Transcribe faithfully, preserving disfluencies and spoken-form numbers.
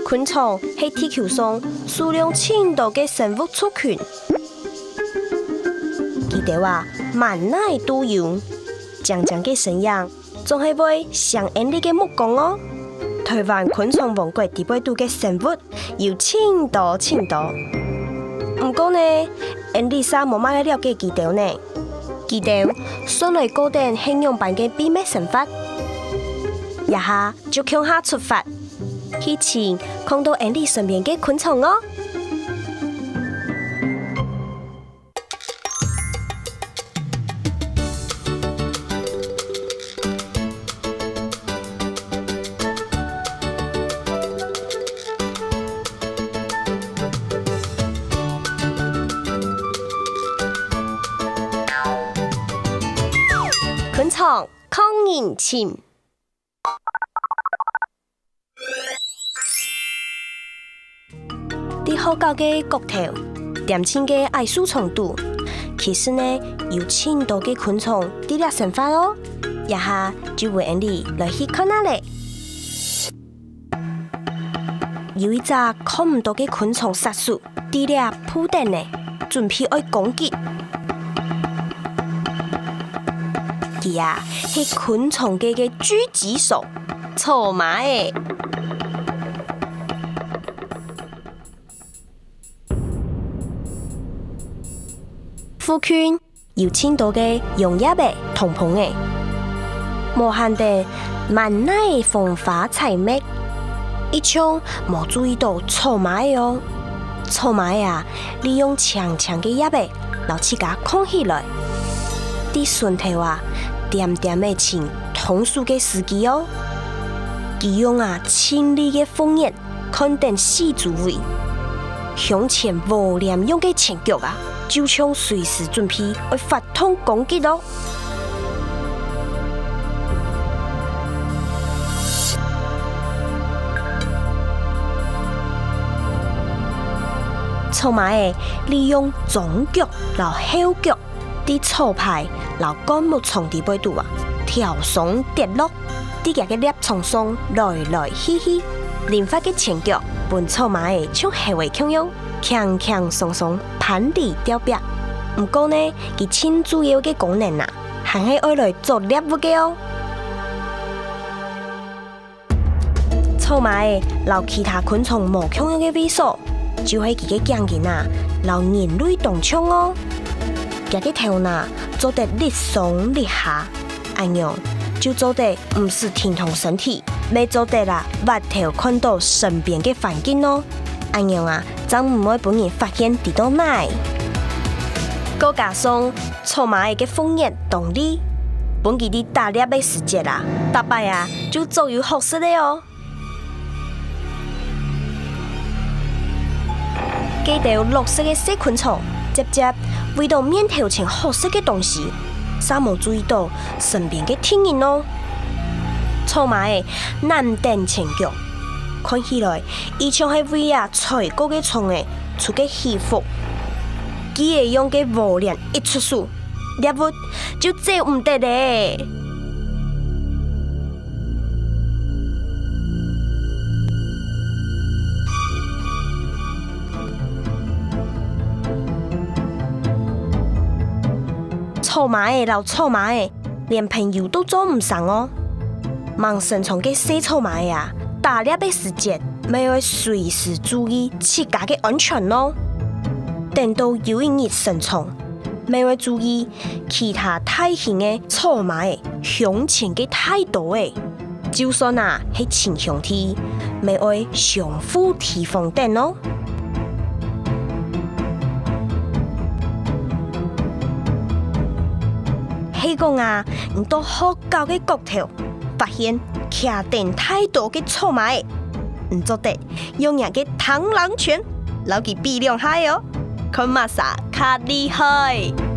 昆蟲係地球上數量盡多个生物族群。佢兜啊，滿哪都有，靚靚个身影，總係會吸引人个目光哦。臺灣昆蟲王國裡背肚个生物有盡多盡多。毋過呢，𫣆俚嗄無麼个了解佢兜呢。佢兜算來過等係仰般个祕密生活？這下就共下出發，去尋囥到𫣆俚身邊个昆蟲哦！ 昆蟲抗人情。 在學校个角頭，恬靜个矮樹叢肚，其實呢，有盡多个昆蟲在這生活哦。這下就分𫣆俚來去看啊咧。有一隻看毋到个昆蟲殺手， 在這孵等呢，準備愛攻擊。佢啊，係昆蟲界个狙擊手，草蜢仔。附近 有盡多个揚蝶仔同蜂仔，無閒等滿哪風花採蜜，一像無注意到草蜢仔哦。草蜢仔啊，利用青青个葉仔摎自家囥起來，在脣頭啊，恬恬仔尋通手个時機哦。佢用啊盡利个複眼 看等四周圍，胸前烏黏樣个前腳啊，就像隨時準備愛發動攻擊囉。草蜢仔利用樅腳摎後腳 在草排摎灌木叢裡背肚啊，跳上跌落，在厥个獵場上來來去去，靈活个前腳分草蜢仔像猴仔共樣，輕輕鬆鬆攀離吊壁。毋過呢，佢盡主要个功能啊，還係愛來捉獵物个哦。 草蜢仔摎其他昆蟲無共樣个位所，就係佢个頸根啊，摎人類當像哦。厥个頭那做得搦上搦下，恁樣就做得毋使停動身體，乜做得啊，斡頭看到身邊个環境哦。恁樣啊，正毋會分人發現佢在哪。過加上 草蜢仔个複眼當利，分佢在打獵个時節啊，逐擺啊就早有學識了哦。該兜綠色个細昆蟲，輒輒為著面頭前好食个東西，嗄無注意著身邊个敵人哦。草蜢仔懶懶等前腳，看起來，佢像係為啊 採過个蟲仔出个戲服。佢仔用个烏黏一出手，獵物就走毋得咧。草蜢仔摎草蜢仔， 連朋友都做毋成哦。吂成蟲个細草蜢仔啊，打獵个時節，乜愛隨時注意自家个安全哦。等到有一日成蟲，乜愛注意其他大型个草蜢仔雄前个態度仔。 就算啊係親兄弟，乜愛相互提防等哦。係講啊，你到學校个角頭發現擎等大刀个草蜢仔，你做得用若个螳螂拳摎佢比兩下哦，看麼儕較厲害。